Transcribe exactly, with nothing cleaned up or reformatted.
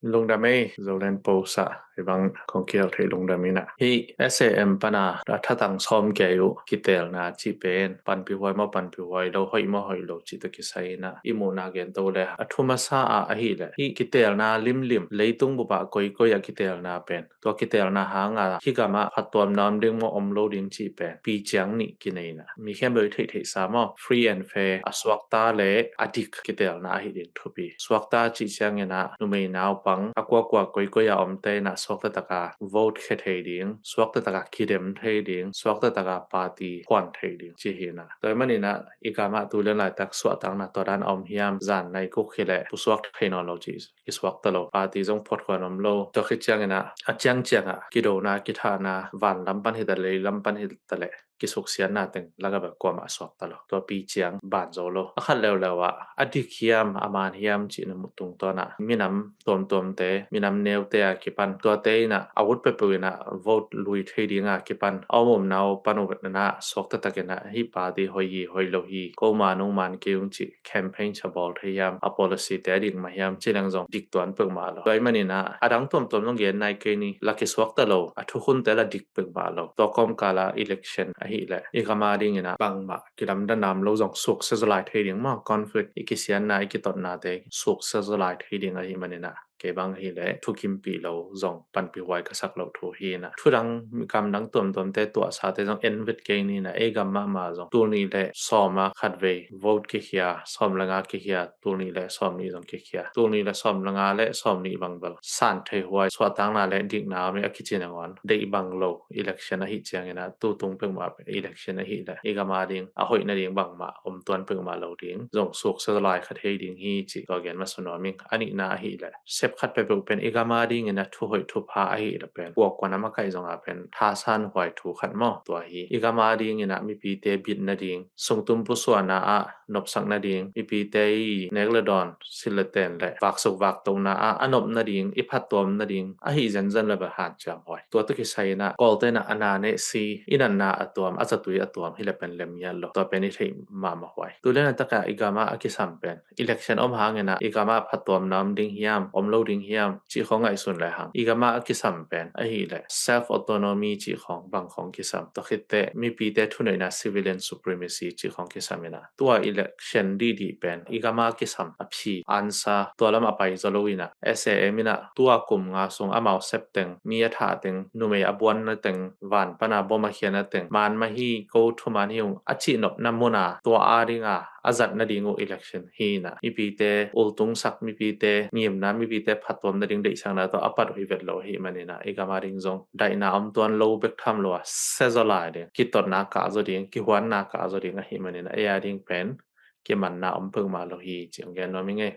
Lungdam ei, Zoland Post ah hibang kong kial theih lungdam inah. Hih S A M pana a thatang sawm kei uh kitelna cih pen panpihuai maw panpihuai lo, hoih maw hoih lo cih tawh kisai inah i muhna gen to le a thu masa ah ahih leh hih kitelna limlim, leitung bup ah koikoi ah kitelna pen tua kitelna hanga hih gamah phattuamna om ding maw om lo ding cih pen pi ciang nih kinei inah mi khempeuh i theihtheihsa maw, free and fair, a suakta le a dik kitelna ahih ding thupi. Suakta cih cianginah numei naupang a kuakua koikoi a omte inah suakta taka vote khia thei ding, suakta taka kidem thei ding, suakta taka party huan thei ding cih hi inah. Tua hi maninah i gamah tu lian laitak suahtakna tua dan a om hiam, zan nai kuk hi leh pusuak thei nawn lo cih kisuakta lo, party zong phothuan om lo. Tua khit cianginah a ciangciangah kidona kithahna vanlam pan hita leh leilam pan hita leh kisuksiatna teng laka bel kuamah a suakta lo. Tua pi ciang ban zo lo. A khat leuleu ah a dik hiam a man hiam cihna muh tungtawnah minam tuamtuamte, minam neute a kipan tuate inah a ut peuhpeuh inah vote lui thei dinga kipan a om omna uh pan uh inah suakta takinah hih party hoih hi hoih lo hi, ko man ung man kei ung cih campaign sa bawl thei hiam, a policy te a dik mah hiam cih leng zong dik tuan peuhmah lo. Tua hi maninah a dang tuamtuam zong gen nai kei ni, la kisuakta lo, a thukhunte la dik peuhmah lo. Tua kawmkala election ahih leh i gama dinginah bangmah kilamdanna om lo zong suksia zalai thei ding maw, conflict, i kisianna i kitotnate suksia zalai thei ding ahih maninah kei bang ahih leh thukimpih lo zong panpihuai ka sak loh thu hi inah. Thudang gamdang tuamtuamte tuahsate zong en vet kei ni inah, ei gam mahmah zong tul nih le sawm a khatvei vote kikhia, sawm le nga kikhia, tul nih le sawm nih zong kikhia. Tul nih le sawm le nga le sawm nih bang bel san thei huai, suahtakna le dikna om i a kici nangawn deih bang lo election ahih cianginah tutung peuhmah election ahih leh i gama ding a hoih nading bangmah om tuan peuhmah lo ding, zong suksia zalai kha thei ding hi cih tua gen masa nuam ing. A nihna ahih leh sep khat peuhpeuh pen i gama dinginah thuhoih thupha ahih leh pen kuakuan a makaih zonga pen thasan huai thu khat maw, tua hi. I gama dinginah mipite bit nading, sungtum pusuahna ah nopsak nading, mipite i nek le dawn, silh le ten le vaksuk vaktohna ah a nop nading, i phattuam nading ahih zenzen le bel hanciam huai. Tua tawh kisai inah Kawlte'n ah a na neh si, i natna a tuam, a zatui a tuam hi le pen lem ngiat lo. Tua pen i theih mahmah huai. Tu lian a takah i gamah a kisam pen election om hanginah i gamah phattuamna om ding hiam, om lo ding hiam cih khawng ngaihsun le hang. I gamah a kisam pen ahih leh self autonomy cih khawng bang khawng kisam. Tua khitteh mipite thuneihna, civilian supremacy cih khawng kisam inah tua election dihdih pen i gama kisam a phi ansa tua lam a pai zaw lo inah S A M inah tua kum nga sung amau sep teng, mi a thah teng, numei a buanna teng, van pana bom a khiana teng, man mah hi, ko thuman hi ung a cihnopna muna tua a dinga a zat nading uh election hi inah mipite ultungsak, mipite ngimna, mipite phattuam nading deihsakna tawh a pat uh hi vet lo ahih maninah i gama ding zong daihna om tuan lo bek tham lo a sia zaw lai ding, kitotna kah zaw ding, kihuanna kah zaw ding ahih maninah ei a ding pen kimanna om peuhmah lo hi cih hong gen nuam ing ei.